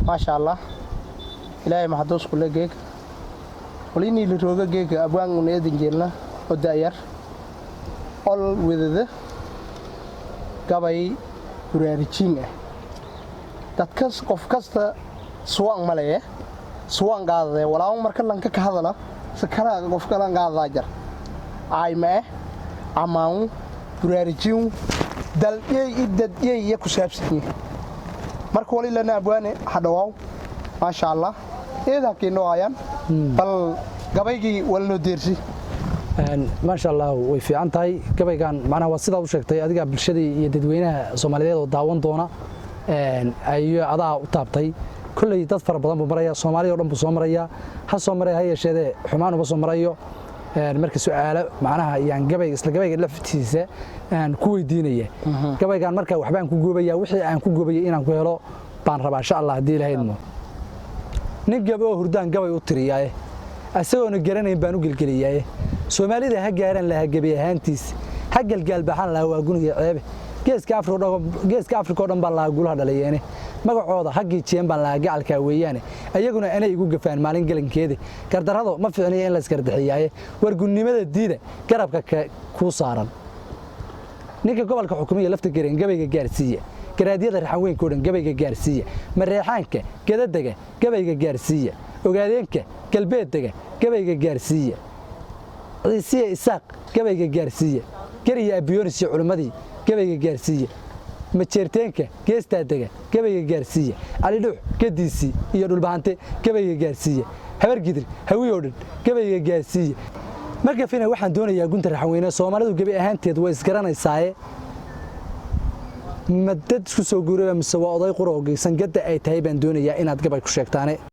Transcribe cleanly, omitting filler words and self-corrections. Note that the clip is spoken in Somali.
Maasha Allah, Ilaahay maxaduus kule. Geeg walinii la rooga geega abwaan uneedan jeelna oo da'yar ol wedada gabay buraarijiin ah. Dadkas qof kasta suwaan maleye, suwaan qaadadee walaawan marka lanka ka hadala si kala qof kalan qaadadaa jar caayma eh, ammaanu buraarijiin dalyey i dadyey iyo ku saabsanyi. Marka wali lana abwaane hadhawaaw, maasha Allah, eed hakiinoo hayaan. Bal gabaygii walnoo deersi. Maasha Allah, way fiican tahay. Gabaygan macnaha waa sidaad u sheegtay adigaa bulshadii iyo dadweynaha Soomaaliyeed oo daawan doona ayuu adaa u taabtay. Kolley dad fara badan buu maraya, Soomaaliya o dhan buu soo maraya, ha soo maraya, ha yeesheedee xumaan uma soo marayo. Marka su'aalo macnaha yaan gabay isla gabayga laftiisa aan ku weydiinaya. Gabaygan marka waxbaan ku goobaya, wixii aan ku goobayay inaan ku helo baan rabaa, insha Allah, haddii Ilaahay idmo. Nin gaba oo hurdaan gabay u tiriyaaye, asagoona garanayn baan u gelgeliyaaye. Soomaalida ha gaaran lahaa gebi ahaantiis, ha galgaalbaxan lahaa waa guniga ceebe. Geeska Afrika oo dhan baan lahaa gulaha dhaliyeene, magacooda ha giijiyeen baan lahaa gacalkaa weeyaane. Ayaguna anay igu gafaan maalin galankeede. Gardarrado ma fiicniyo in la isgardixiyaaye, wargunnimada diida garabka kuu saaran. Ninka gobolka xukumiya lafta gareen gabayga gaarsiiya, garaadyada raxanweynka o dhan gabayga gaarsiiya, mareexaanka gadadega gabayga gaarsiiya, ogaadeenka galbeeddega gabayga gaarsiiya, Ciisiya Isaaq gabayga gaarsiiya, geriya Abiyoonis iyo culimmadii gabayga gaarsiiya, Majeerteenka geestaa dega gabayga gaarsiiya, Calidhuux gadiisii iyo Dhulbahante gabayga gaarsiiya, Habargidir Hawi oo dhan gabayga gaarsiiya. Marka fina waxaan doonayaa gunta raxanweyne. Soomaalidu gebi ahaanteed way isgaranaysaaye, ma dad isku soo guuraba mise waa oday qura oo geysan gadda ay tahay baan doonayaa inaad gabay ku sheegtaane.